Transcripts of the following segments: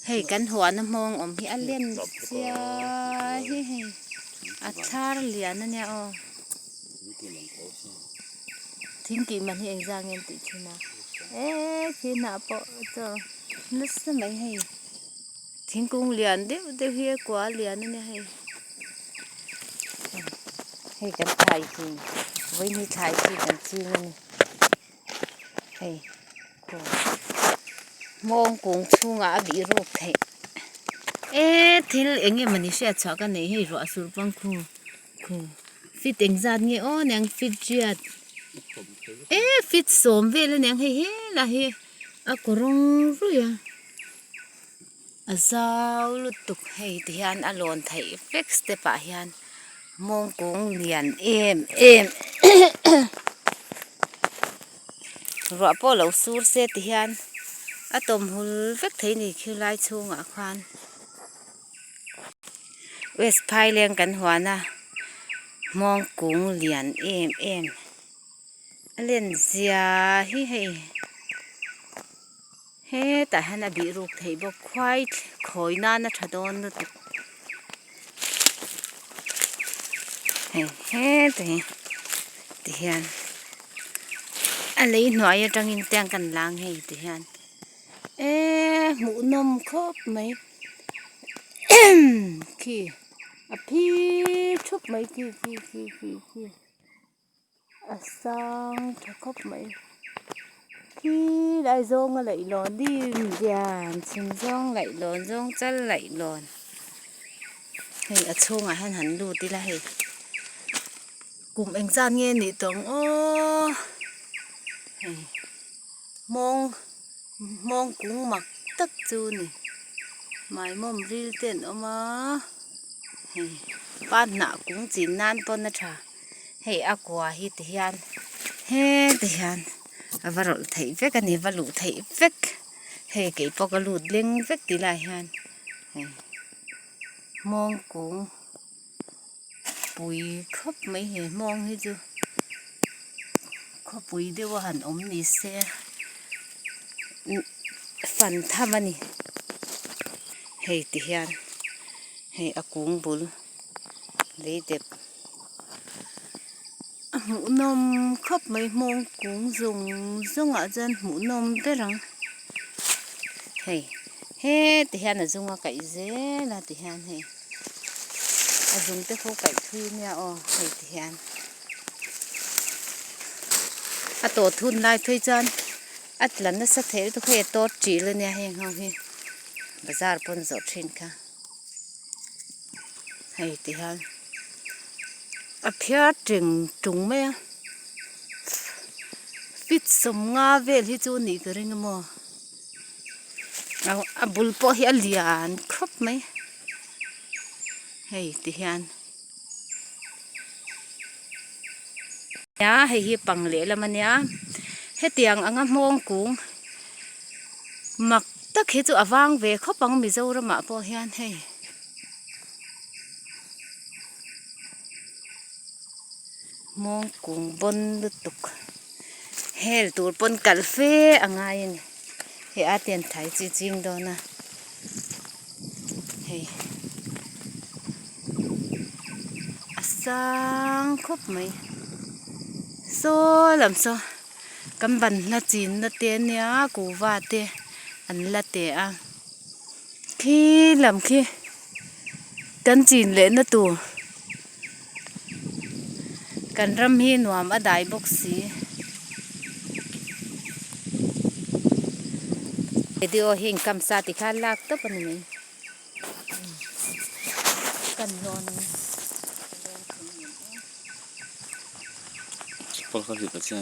Hei kan huana hmawng awm hi a len chiai hi hei a thlar lian ania aw. Thing kih man hi engzah nge an tih thin a eee khi hnah pawh chaw nasa mai hei thingkung lian deuh deuh hi a kua lian ania hei hei kan thlai chi vawiin hi thlai chi kan ching a ni hei hmawng kung chhungah a bih ruk theih eee thil eng emawni hriat chhuah ka nei hei ruah sur pang khu. Fit engzat nge aw niang fit riat e fit sawm vel aniang hei helai hi a kawrawng ruih a a zau lutuk hei ti hian a lawn theih vek step ah hian mawngkawng lian em em ruah pawh lo sur se ti hian a tawm hul vek thei a ni khilai chhungah khuan. West Phaileng kan huan a hmawng kung lian em em a len zia hi hei hetah hian a bih ruk theih bawk khuai khawi nan a tha dawn lutuk hei heta hi tihian a lei hnuai atangin tiang kan lang hei tihian. Eee hmuhnawm khawp mai khi a phir thup mai khi khi khi khi khi a sang tha khawp mai khi lai zawnga leihlawn dim diam chhim zawng leihlawn zawng chal leihlawn hei a chhungah hian han lut ila hei kum engzat nge nih tawh ang aw hei. Hmawng hmawng kung mak tak chu a ni maimawm ril te an awm a hei pa hnah kung chin nan pawn a tha hei a kua hi ti hian heti hian a va rawlh theih vek a ni va luh theih vek hei kei pawh ka lut leng vek tih lai hian hei hmawng kung pui khawp mai he hmawng hi chu khawpui deuh a han awm ni se fan tham a ni hei ti hian hei a kung bul lei dep a hmuhnawm khawp mai hmawng kung zawng zawng ah chuan hmuhnawm ber ang hei heti hian a zung a kaih zel a ti hian hei. A zung te pawh kaih thui nia aw hei ti hian a tawt hun lai phei chuan a tla nasa thei lutuk hei a tawt ṭil ania heng ho hi bazar pawn zawrh ṭhin kha hei ti hian a phiar teng tung mai a fit sawmnga vel hi chu nih ka ring a maw. A bul pawh hi a lian khawp mai hei ti hian nia hei hi pang lehlam a nia hetiang anga hmawng kung mak tak hi chu a vang ve khawp ang Mizoram ah pawh hian hei. Hmawng kung bawn lutuk hel tur pawn kal fe a ngai a ni hei a tian thai chi ching dawn a hei a sang khawp mai saw lam saw kan ban hla chin na te ania kuhva te an la teh a khi lam khi kan chin leh na tur. Kan ram hi nuam a dai bawk si. Video hi income sa ti khan lak tawp a ni mai. Kan lawn Chapal kha hip a che.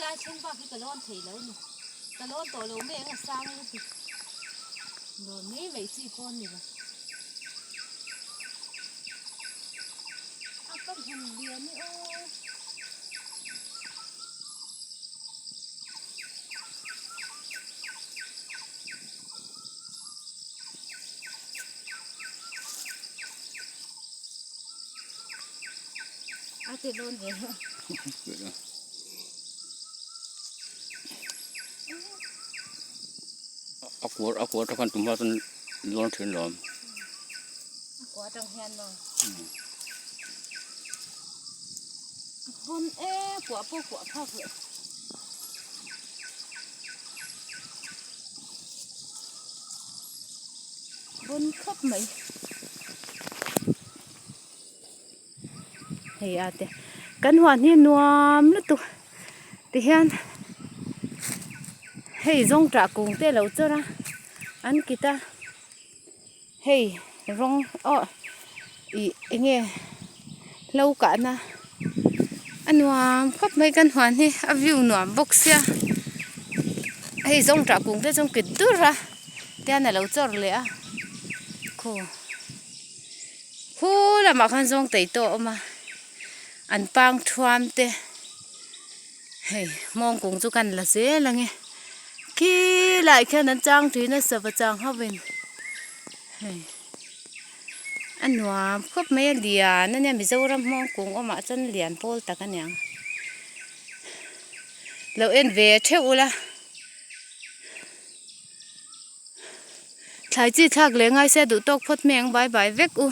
Helai thleng bak hi ka lawn thei lo ni. Ka lawn tawh lo mai ang a sang lutuk. Lawn mai mai chi pawh a ni lo. A ka hmun lian i aw. A ti dawn ve a. A kuar a kuar takhan tumah chuan lawn thin lawm. A kuar atang hian maw. A hawn e kuah pawh kuah phak leh. Bawn khawp mai. Hei a te kan huan hi nuam lutuk tihian hei zawngṭah kung te alo chawr a an kit a hei rawng aw ih eng nge hlo kahna a nuam khawp mai kan huan hi a view nuam bawk sia hei zawngṭah kung te chu an kit dur a tihian alo chawr leh a khaw. Khu lamah khan zawng tei tawh a awm a an pang thuam te hei hmawng kung chu kan la zel ang e khi lai khian an chang thin a sava chang ho in hei a nuam khawp mai a lian a nia Mizoram hmawng kung awmah chuan lian pawl tak a niang lo en ve theuh ula. Thlai chi thlak leh ngai se duh tawk phawt mai ang bai bai vek u.